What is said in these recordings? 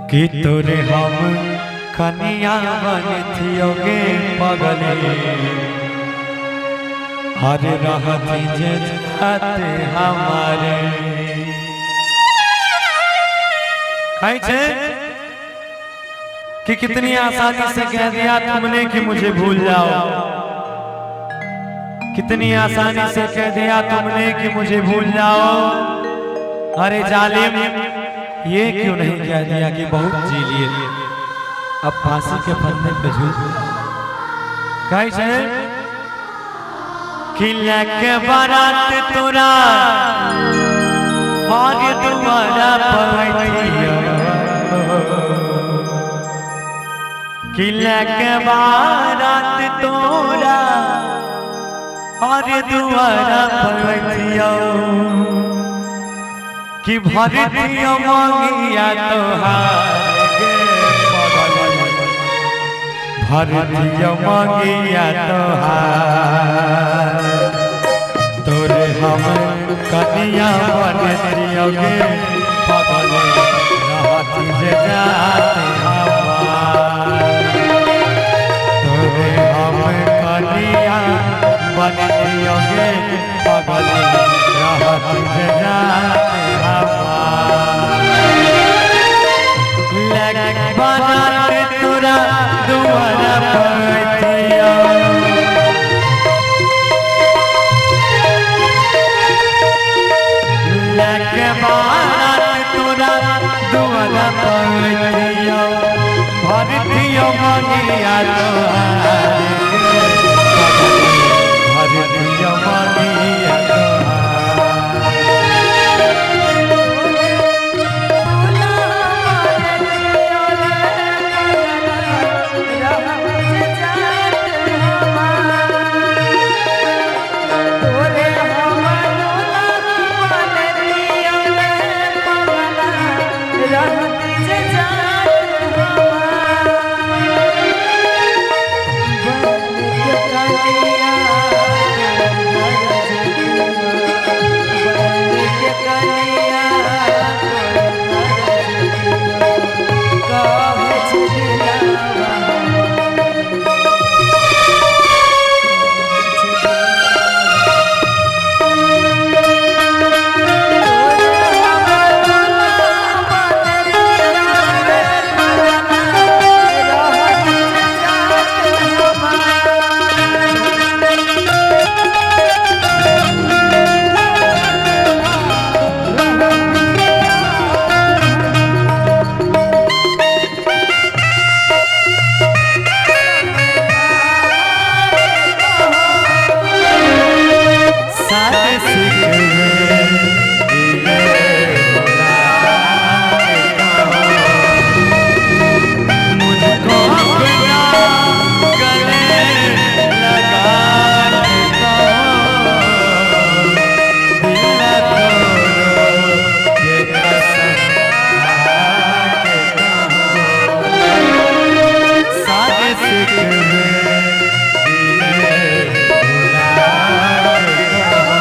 कि तोरे हम कनिया बनथियो गे पगले, हर रहती जे जाते हमारे। कहै छै कि कितनी आसानी से कह दिया तुमने कि मुझे भूल जाओ, कितनी आसानी से कह दिया तुमने कि मुझे भूल जाओ। अरे जालिम, ये क्यों नहीं कह दिया कि बहुत जी लिए, अब फांसी के फंदे पे झूल। कहै छै कि लेके बारात तोरा और दुआरा पवैथियो, कि लेके बारात तोरा और दुआरा पवैथियो, कि भर दियो मांगिया तोहार गे पगल, भर दियो मांगिया तोहार। तोरे हम कनिया बन दियो गे पगल, रहती जे जाते हमार। तोरे हम कनिया बन दियो गे पगल, रहती जे जाते हमार। लग बारात तोरा दुआरा पवैथियो, लग बारात तोरा दुआरा पवैथियो, भर दियो मंगिया तोहार गे पगल, भर दियो मंगिया तोहार। सारे सिकवे दिले मुझको अपना गले लगा के कहो, दिल तोड़ो ये कसम खा के कहो। सारे सिकवे दिले भुला के कहो।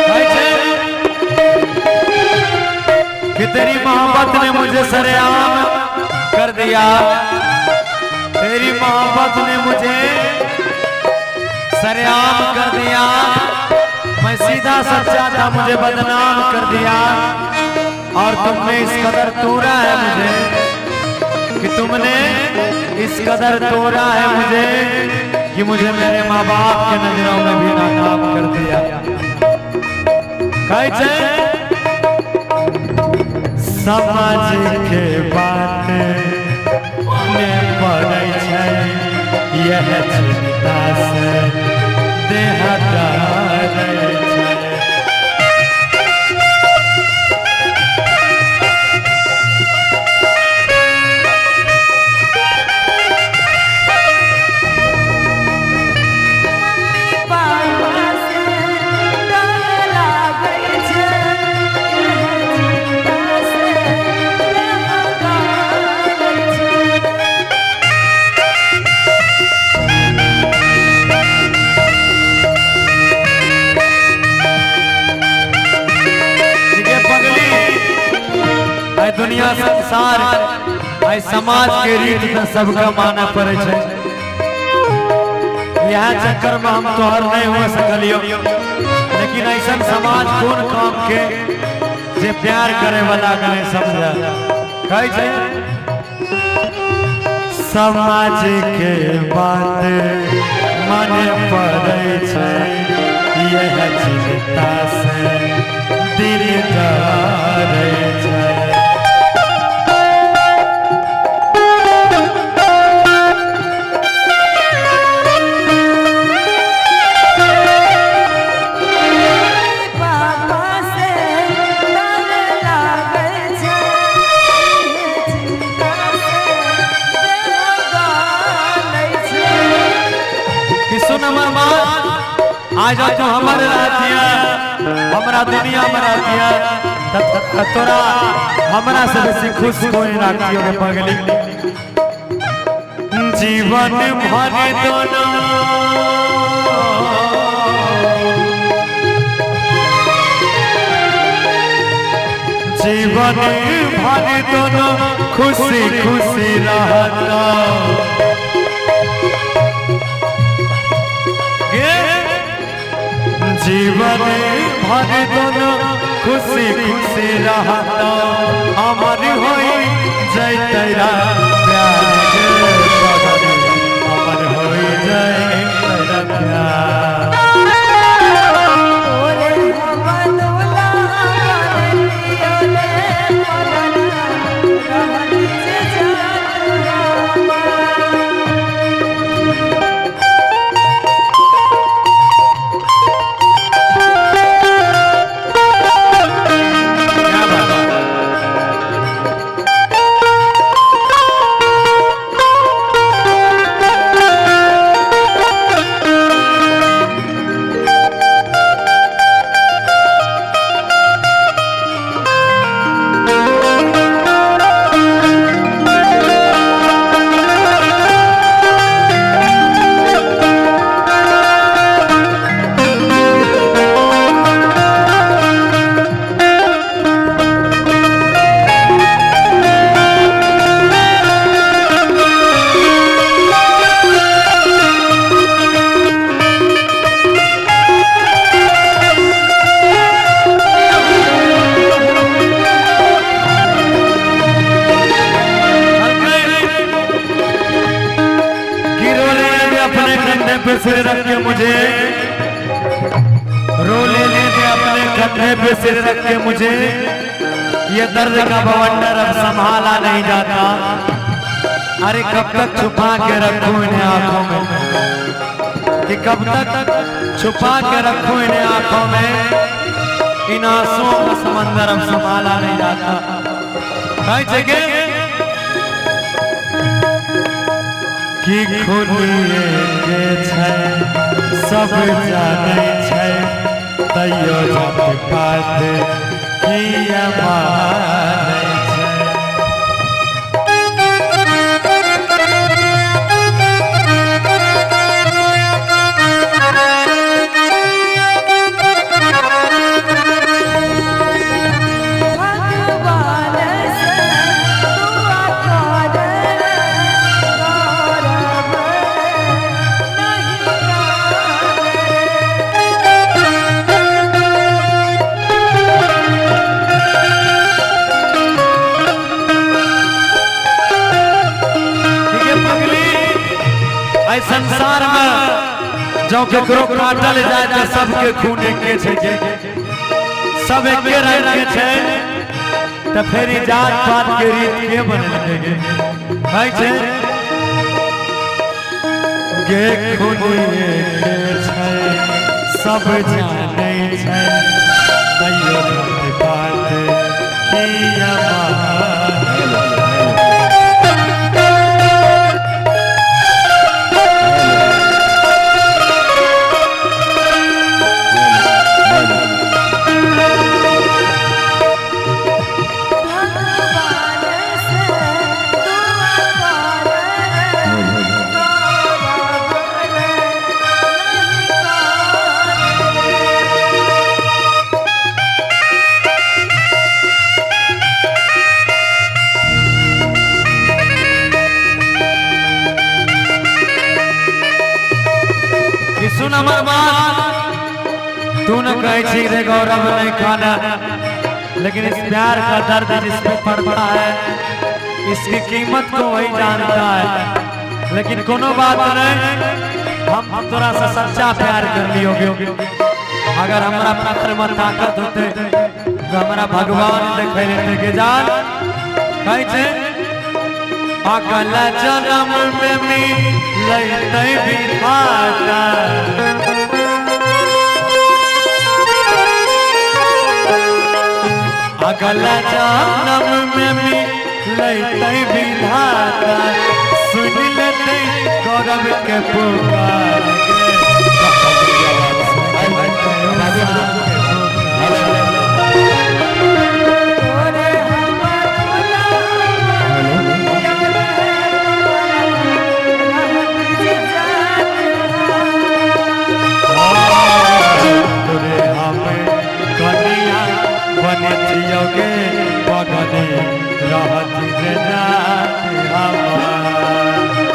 कहै छै कि तेरी मोहब्बत ने मुझे सरेआम कर दिया, तेरी मोहब्बत ने मुझे सरेआम कर दिया, मैं सीधा सच्चा था मुझे बदनाम कर दिया, और तुमने इस कदर तोड़ा है मुझे कि तुमने इस कदर तोड़ा है मुझे कि मुझे मेरे माँ बाप के नजरों में भी नाकाम कर दिया। कहै छै समाज के बात ने पड़ै छै, यह चिंता से देह डरै छै। पापा से डर लागै छै। एहि दुनिया संसार एहि समाज के रीत तऽ सबके मानऽ पड़ै छै। इएह चक्कर में हम तोहर नहीं हो सकलियो, लेकिन ऐसा समाज कोन काम के जे प्यार करे वाला के नहीं समझे। कहै छै समाज के बात मन पड़ै छै, यह चिंता से दिल डरै छै। पापा से डर लागै छै, चिंता से देह गलै छै। कि सुन हमर बात, आज तू हमर रहतिया, हमरा दुनिया में रहतिया त तोरा हमरा से बेसी खुश कोई राखियो रे पगली। जीवन भर दोनों जीवन भर दोनों खुशी खुशी रहता गे। जीवन भर दोनों खुशी खुशी रहता, अमर होई जैतरा प्यार गे पगली, अमर होई जैतरा प्यार। तोरे हम दुल्हा बनतियो रे पगला, रहल जे जान हमार। क्या बात है? कि रोले दे अपने कंधे पे सिर रख के मुझे, रोले ले दे अपने कंधे पे सिर रख के मुझे, ये दर्द का बवंडर अब संभाला नहीं जाता। अरे कब तक छुपा के रखूं इन्हें आंखों में, कि कब तक छुपा के रखूं इन्हें आंखों में, इन आंसुओं का समंदर अब संभाला नहीं जाता। कहीं जगह कि खुनिए के छै सब जानै छै, तैयो जात पात किया मानै छै। भगवान से दुआ कर करब नहीं ठीक है पगली, ऐ संसार में जो केकरो काटल जाए तो सबके खून एके छै, सब एके रंग के छै, तो फेर ई जात पात के रीत के बनेलकै गे? कहै छै गे खून एके छै सब जानै छै, तैयो जात पात किया मानै छै। भगवान से दुआ कर करब नहीं। हमर बात। तू न कहै छी रे गौरव नहीं खाना, लेकिन इस प्यार का दर्द जिस पे पड़ता है, इसकी कीमत को वही जानता है। लेकिन कोनो बात नहीं, हम तोरा से सच्चा प्यार कर लियोगे। अगर हमरा प्यार में ताकत होते तो हमरा भगवान देखे लेते के जान। कहै छै, अगला जन्म में मिलते विधाता, अगला जन्म में मिलते विधाता, सुन लेते गौरव के पुकार के। तोरे हम दुल्हा तोरे हम कनिया बनथियोगे, बगले रहत जे जात हमार।